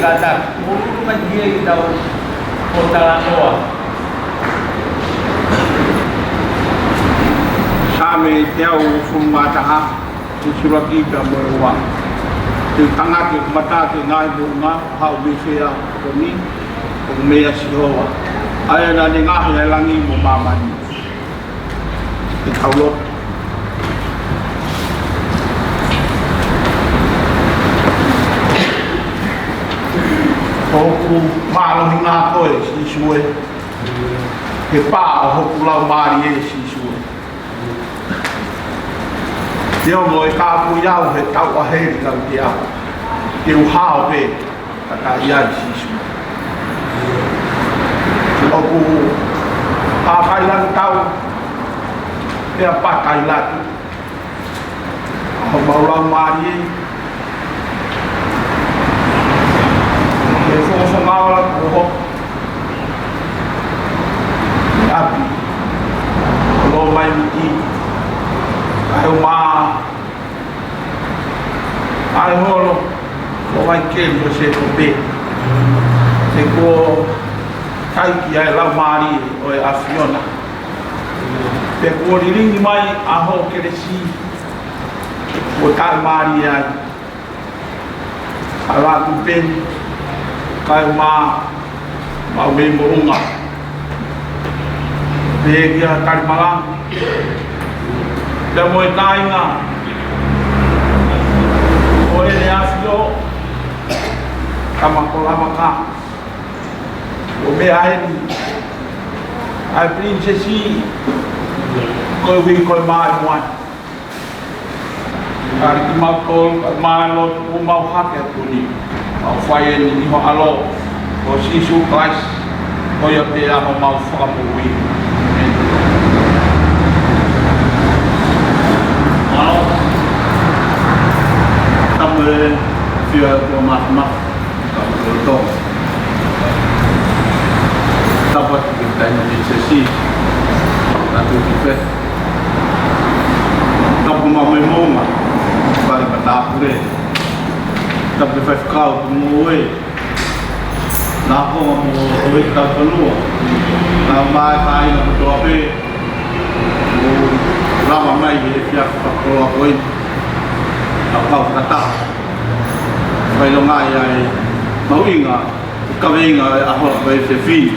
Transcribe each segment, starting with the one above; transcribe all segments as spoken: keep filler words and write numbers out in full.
Tata, ʻuluʻulu mai ki he ʻetau pōtalanoa. Saame teau hongofulu mā taha, ʻi he ʻuluaki pea mo e ua. Te u tangaki ʻeku mata ki he ngaahi moʻunga, ʻo haʻu mei fē ʻa e ʻaho ni? ʻOku meia Sihova, ʻa ia naʻa ne ngaohi ʻa e langi mo māmani. Ke tau lotu. ʻOku mālohi ʻa koe, Sīsū ē. He pā ʻo hoku laumālie, Sīsū ē. Te u mo e kāpui au he tauʻa heli kau te au. Te u hao pē, ka ka ʻi ai Sīsū. ʻOku ʻakai lanu tau, pea pakai latu. Homau laumālie, ke fofonga ola ko ho. ʻApi, lo mai miti, ʻa e uma, ʻa e holo, ko Vaikeli ʻo Sēkope. He kuo taiki ʻa e laumālie ʻo e ʻAfiona. Pea kuo lilingi mai ʻa hoʻo kelesi, kuo taʻemālie ai ʻa e laku peni, kae ʻumaʻā ʻemau moʻunga. Pea kia Kalimalama, pea mo e kāinga ʻo ʻEne ʻAfio, Tama ko Lamaka, ʻo meʻa eni ʻa e Pilinisesi, ko e uike ko e māʻimoa ni. Ka ʻi kimautolu, ka mau lotu, ʻoku mau hake atu ni. Mau fai eni ʻi ho ʻAlo, ko Sīsū Kalaisi, ko ia pē ʻa homau Fakamoʻui. ʻĒmeni. Mālō. Tapu e fia tua maf maf. Tapu e loto. Tapu atu ki he taimi ni sesi. Tapu ki he. Tapu mo e moʻunga. Pale ka tapu le. Tapu ki he faifekau, ki he moʻui. Naʻa ko mo e tapu noa. Naʻa mai kāinga kotoa pē. Lava mai he efiafi fakakoloa ko eni. Ka pau fakataha. Fai longa ia e mahuʻinga, kaveinga e ʻaho ko e efiafi ni.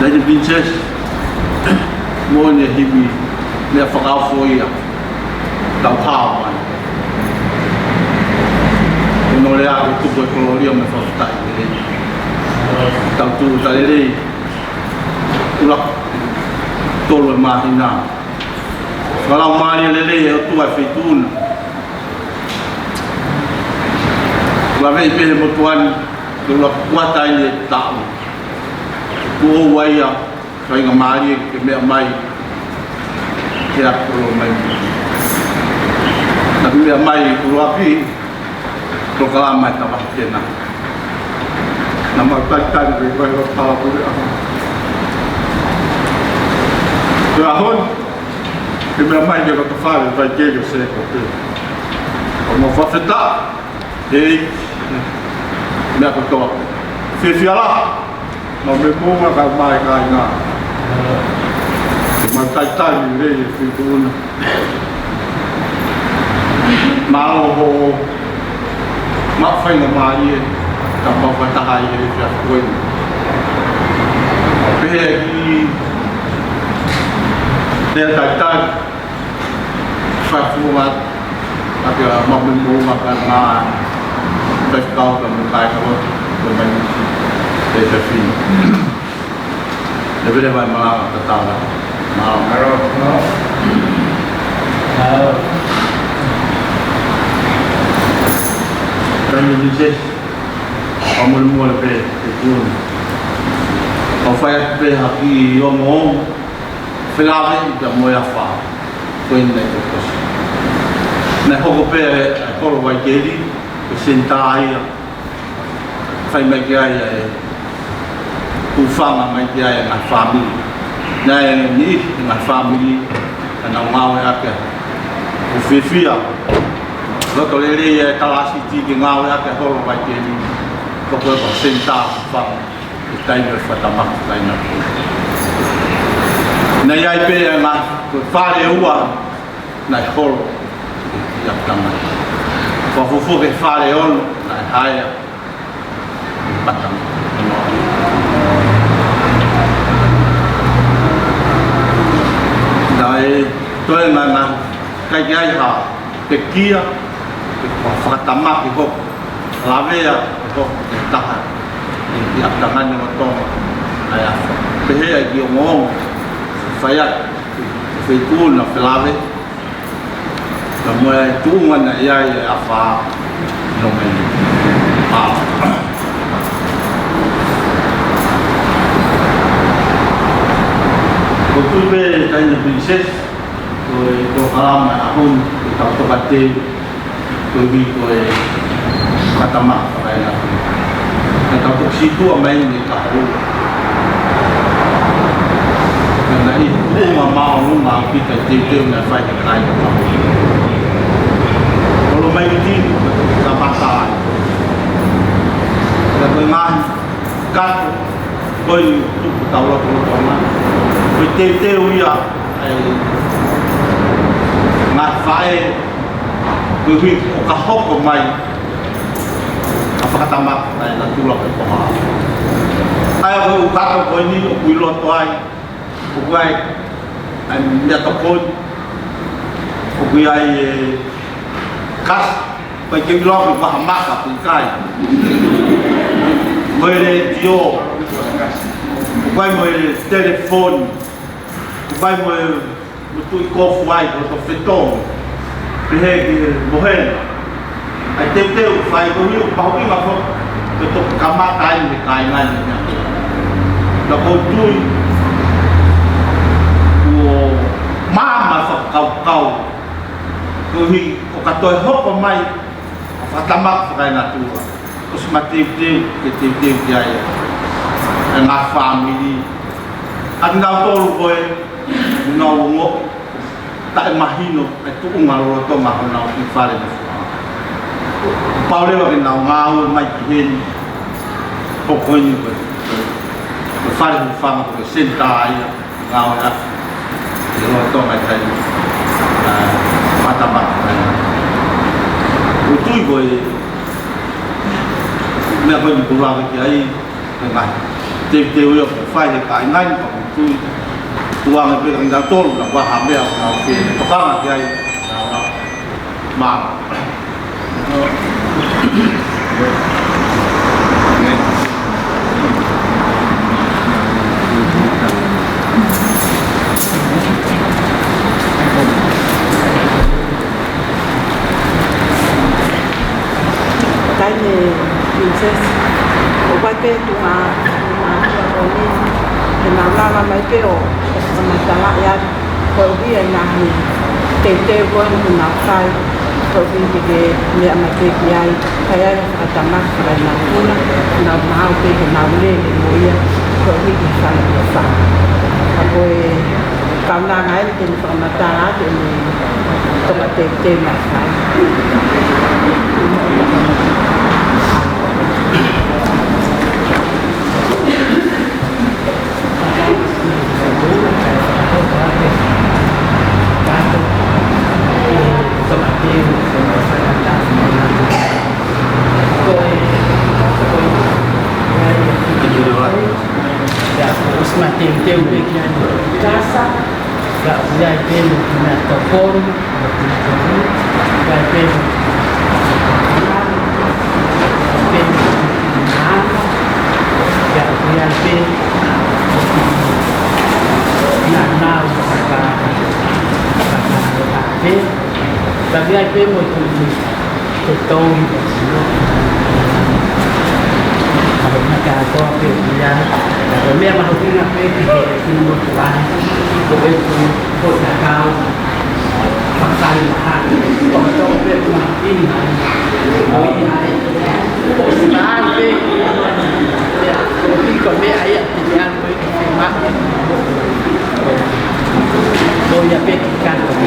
Lady Princess, mo ʻene himi, meʻa fakaofo ia. Tau hao mai. Ko hono lea ʻoku tuku e kolōlia mo e fakafetaʻi lelei. Tau tuʻu talelei. ʻUluaki tolu e māhina. Fakalaumālie lelei e ʻOtua e feituʻu na. Kua vei pē he motuʻa ni, ke ʻuluaki kuata eni e taʻu. Kuo ua ia, faingamālie ke meʻa mai, ke ako mai. Naʻa ku meʻa mai, ʻuluaki, polokalama e tama kena. Naʻa mau talitali pē ko e ʻo tala pule ʻaho. Ko e ʻaho ni, ke meʻa mai ki he loto fale, Vaikeli ʻo Sēkope. ʻOku mau fakafetaʻi, ʻEiki, meʻa kotoa. Fiefia lahi, mau mei moʻunga kae ʻumaʻā e kāinga. Mau talitali lelei e feituʻu na. Mālō hoʻo maʻu faingamālie, ka mau fakataha ʻi he efiafi ko eni. Pehē ki he talitali, fakafunga, ʻa ia mau mei moʻunga kae ʻumaʻā e faifekau kae ʻumaʻā e kāinga kotoa, ko e mai misi, e efiafi ni. E vele vai malanga tatala. Mālō. Mālō. Mālō. Prime Minister, ʻoku mole mole pē, e tunu. ʻOku fai atu pē ha kiʻi ongoongo, felāveʻi pea mo e afā. Ko eni naʻe tokosi. Naʻe hoko pē e kolo Vaikeli, e senitā ia. Fai mai ki ai ʻa e hūfanga mai ki ai e ngaahi fāmili. Naʻe ʻi ai e ngaahi fāmili, naʻa nau ngāueʻaki ʻa e fiefia. Loto lelei e Kalāsiti ke ngāueʻaki e holo ʻa e Vaiteli, ko e ko e senitā fanga e taimi ʻo e fakatamaki fakataʻeʻaonga. Naʻe ʻi ai pē ʻa e ngaahi, ko e fale ʻe ua naʻe holo ʻi ʻapitanga. Ko e fufū ke fale ʻe ono naʻe haea ʻi Patanga. Naʻe toe ngana kai ke ai ha pekia, ke fakatamaki hoko, lavea hoko e taha ʻi, ʻi ʻapitanga ni ʻo Tonga, ʻa e afa. Pehē ʻa e kiʻi ongoongo fai atu, feituʻu naʻe felave, ka mo e tuʻunga naʻe ʻi ai e afa, nō mai. ʻA. Ko e tui pē taina Princess, ko e polokalama ʻa e ʻaho ni, ko e tau toka teu, ko e ui ko e fakatamaki fakataʻeʻaonga. Naʻa tau toki sītuʻa mai ni ka hau. Naʻe ʻi ai e tuʻunga māʻolunga ʻaupito ʻi he teuteu naʻe fai ʻe he kāinga. Holo mai ʻi tini, ka mata ai. Ka ko e ngaahi kato, ko e tuku tau loto loto ana. Ko e teuteu ia, ʻa e ngaahi faʻē, ko e ui ʻo ka hoko mai, ka fakatamaki ʻa e natula ko e koha. ʻA ia ko e ʻū kato ko eni ʻoku ʻi loto ai, ʻoku ʻi ai ʻa e meʻatokoni, ʻoku ʻi ai e kasi, ʻoku ʻikai ke u ʻilo pe ko ha maka pe ʻikai. Mo e letiō, ʻoku ʻi ai mo e telefoni, ʻoku ʻi ai mo e, mo e tuʻi kofu ai, ko e fetō, pehē ki he mohena. ʻA e teuteu fai ko eni ʻoku mahuʻinga foki ke toki kamata ai ʻe he kāinga ni. Naʻa ku tui kuo maama e fakakaukau, koeʻuhi ʻo ka toe hoko mai ha fakatamaki fakaenatula, ʻosi mateuteu ke teuteu ki ai ʻa e ngaahi fāmili. ʻA kinautolu ko ē ʻoku nau ongoʻi taʻemahino e tuʻunga lolotonga honau kiʻi fale mo e foha. Pau leva ke nau ngāue mai ki heni, ko eni ko e, ko e fale hūfanga, ko e senitā ia, ngāueʻaki ʻi lolotonga e taimi, ʻa, fakatamaki ai. ʻOku ou tui ko e meʻa ko eni ʻoku lave ki ai, ko e ngaahi teuteu ia ʻoku fai ʻe he kāinga ni, ka ʻoku ou tui, tuku ange pē kia kinautolu, naʻa ʻoku ʻi ai ha meʻa ʻoku nau fie tokanga ki ai, naʻa, naʻa, mā. Taina Princess, ʻoku ʻi ai pē tuʻunga, tuʻunga ko eni, ke nau lava mai pē ʻo, ʻo fakamatalaʻi atu koeʻuhi e ngaahi teuteu ko eni ʻoku nau fai, koeʻuhi ke, ke meʻa mai pē ki ai, ka ʻi ai ha fakatamaki fakaenatula, nau maʻu pē ke nau lele mo ia, koeʻuhi ke fai mo fa. Ka ko e kaunanga eni ke ne fakamatala atu ʻene toka teuteu naʻe fai. Ia, ʻosi mateuteu pē ki ai. Kasa, ia, ʻoku ʻi ai pē mo e kiʻi meʻatokoni, mo e kiʻi tokoni, ʻoku ʻi ai pē mo e kiʻi, ʻoku ʻi ai pē mo e kiʻi maama, ia, ʻoku ʻi ai pē mo e kiʻi naunau faka-, faka-, faka-, pē, ka ʻoku ʻi ai pē mo e kiʻi ke tau i. Ka ko e meʻa kātoa pē ia, ka ko e meʻa mahuʻinga pē ki he kiʻi motuʻa ni, ko e ʻū, ko e kakau, kakai maha, ko e tau pē mahuʻinga, ko ia ai. Ko e sipā pē, ia, ko e meʻa ia, ia, ko e Ko ia pē ki kato. Ko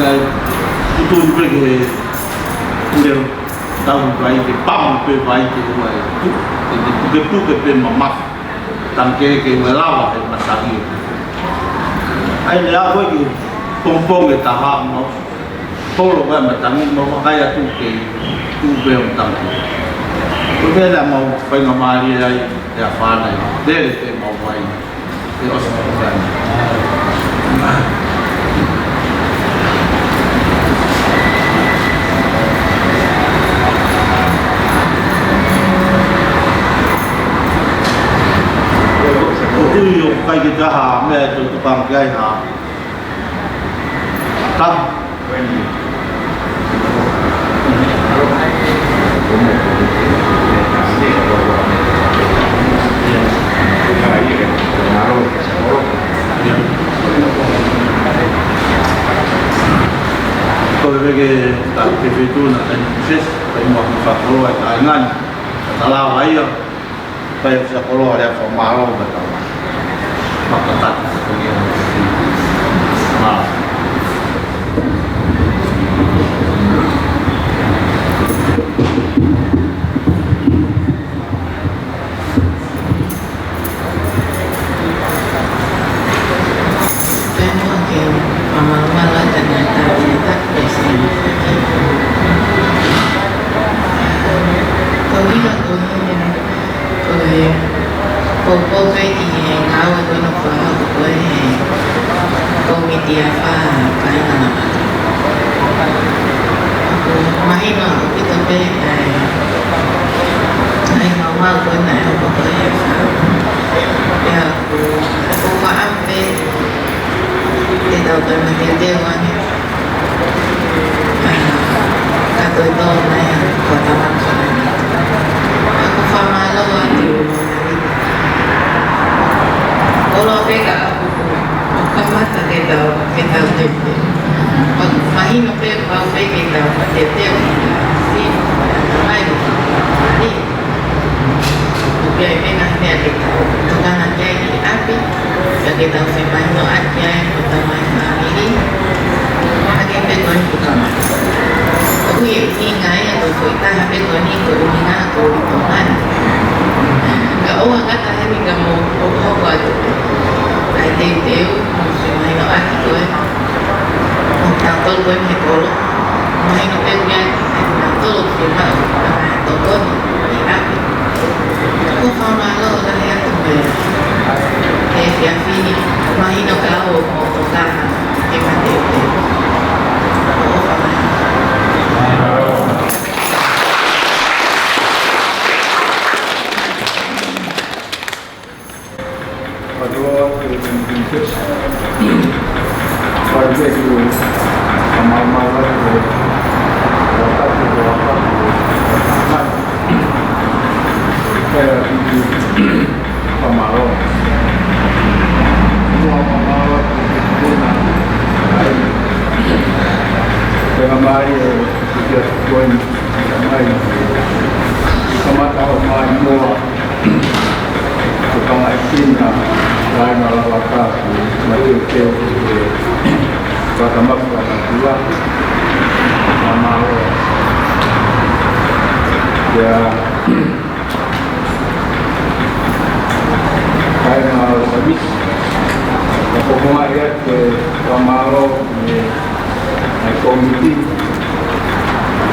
Naʻe tutu pē ke leo tau vai ke pamu pē vai ke ua e tu. Ke ke puke puke pē mamafa. Tangke ke ua lava he matangi. ʻAi lea ko e ki pongpong e taha mau. Polo ko e matangi mau makai atu ke tu pē ʻo tangke. Ko e lea mau faingamālie ai e afana. Lele pē mau vai. Ke ʻosi mau vai. ʻOku ʻikai ke taha meʻa ʻe tau tokanga ki ai ha. Ka. Ko e veke ta ke fitu na ten ses, kai mo fakolo ai kai ngan. Ka lava ia. Kai sa kolo ale fa malo ba ta. Ba ta ta. Ma. ki he ngāue ko ena ʻoku fakahoko ko ē ʻe he kōmiti ʻa e kāinga. ʻOku mahino ʻaupito pē ʻa e, ʻa e maumau ko ena ʻe hoko ko ē ʻe he fāmili. Pea ʻoku, ʻoku ou fakaʻamu pē ke tau toki mateuteu ange. Ka toe tō mai ʻa e fakatamaki. ʻOku ou fakamālō atu. ʻOku ou pehē ʻoku kamata ke tau, ke tau teuteu. ʻOku mahino pē ʻoku pau pē ke tau mateuteu. Sio, mai. ʻOku ʻi ai pē ngaahi meʻa ke tau tokanga ki ai ʻi ʻapi, pea ke tau femahinoʻaki ai mo ʻetau ngaahi fāmili, ʻa e meʻa ko eni ʻoku kamata. ʻOku ʻi ai e ʻuhinga ia ko e foʻi taha pē ko eni ko e ʻuhinga ko e ʻuhinga. Ka ʻoua ngata heni ka mou hokohoko atu pē. ʻA e teuteu, mo femahinoʻaki ko ē. Mo tautolu ko eni he kolo. Mahino pē ʻoku ʻi ai kitautolu ʻoku fiemaʻu ke tau tokoni ʻi ʻapi. ʻOku ou fakamālō lahi atu pē he efiafi ni, mahino ka ʻoku ou tokanga ke mateuteu. ʻOku ou fakamālō. Patoa ke Princess. Pare ke ku kamau mala ke wataku ke wataku. Pea ki kamau. Mua kamau ke kuna. Ai. Pea mai e kia koe mai. Kamata o mai mua. Ko Pangaikina, Laina Lavaka, mateuteu ke fakatamaki ʻa e kula. Mālō. Ia. Kāinga Savisi. Ka ko e konga ia ke fakamālō ʻa e kōmiti.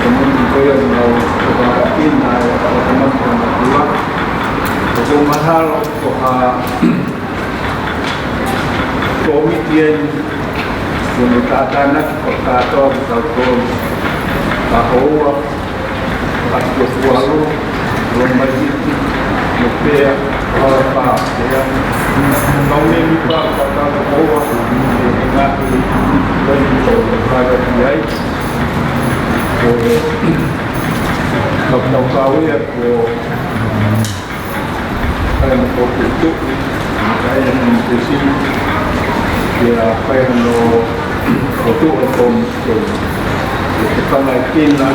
Kōmiti ko ia ʻoku nau tokanga ki he fakatamaki ʻa e kula. ʻOku mahalo ko ha kōmiti eni, ko e tātānaki fakakātoa kitautolu. Ka ko ua, Pasifiki Tuʻaluʻalu, Lomaiviti, mo Pea, Palapa, Pea. Kau mēmipa, Patapakauʻa, e ngaahi loi ko Karakiai. Ko e, kau, kau, kau ia ko Kae mo ko Kutu, kae mo Kutu, ia kae mo Kutu ʻo Tom, Tom. Ko Pangaikina,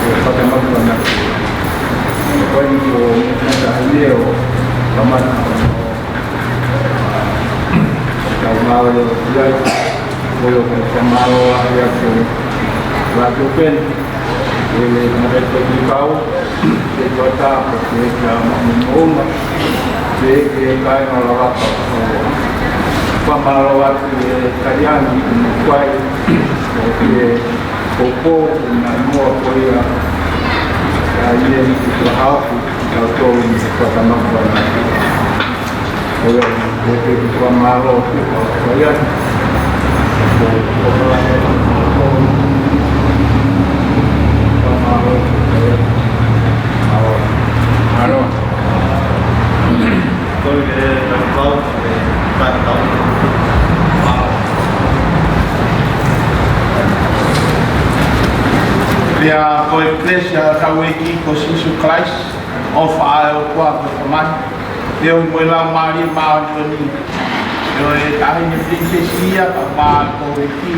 ko Fakamakana. Ko e ko Mata Haneo, Kamata. Kau mau lo ia, ko lo ko Kamau, ia ko Ratu Pen. Ke mare ko ki kau, ke kua tā, ko ke ka maʻumaʻunga, ke ke kai malavaka. Kua malava ke kariangi mo kuai, ko ke koko, na mua ko ia, ka ia ni ki kua hau, ka tau ni kua tamaka na. ʻOku ou fakamālō atu, ʻoku ou ʻi ai. ʻOku ou fakamālō atu, ʻoku ou ʻi ai. Mālō. Mālō. Ko e, ē, tau pau, ē, tau pau. Mālō. Pea ko e kelesi ʻa hotau ʻEiki ko Sīsū Kalaisi, ʻofa ʻa e ʻOtua ko e Tamai, feohi mo e Laumālie Māʻoniʻoni. ʻIo, ʻe Taʻahine Pilinisesi ia, ka ma ko e ki,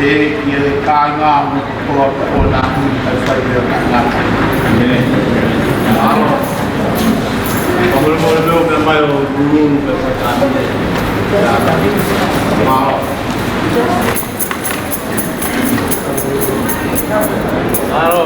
ʻe ki he kāinga mo e koloa ko ena, ʻi he fai pē ʻo taʻengata. ʻĒmeni. Mālō. Ka mole mole pē ʻo meʻa mai ʻo lululu pē ʻo taʻengata. Mālō. Mālō.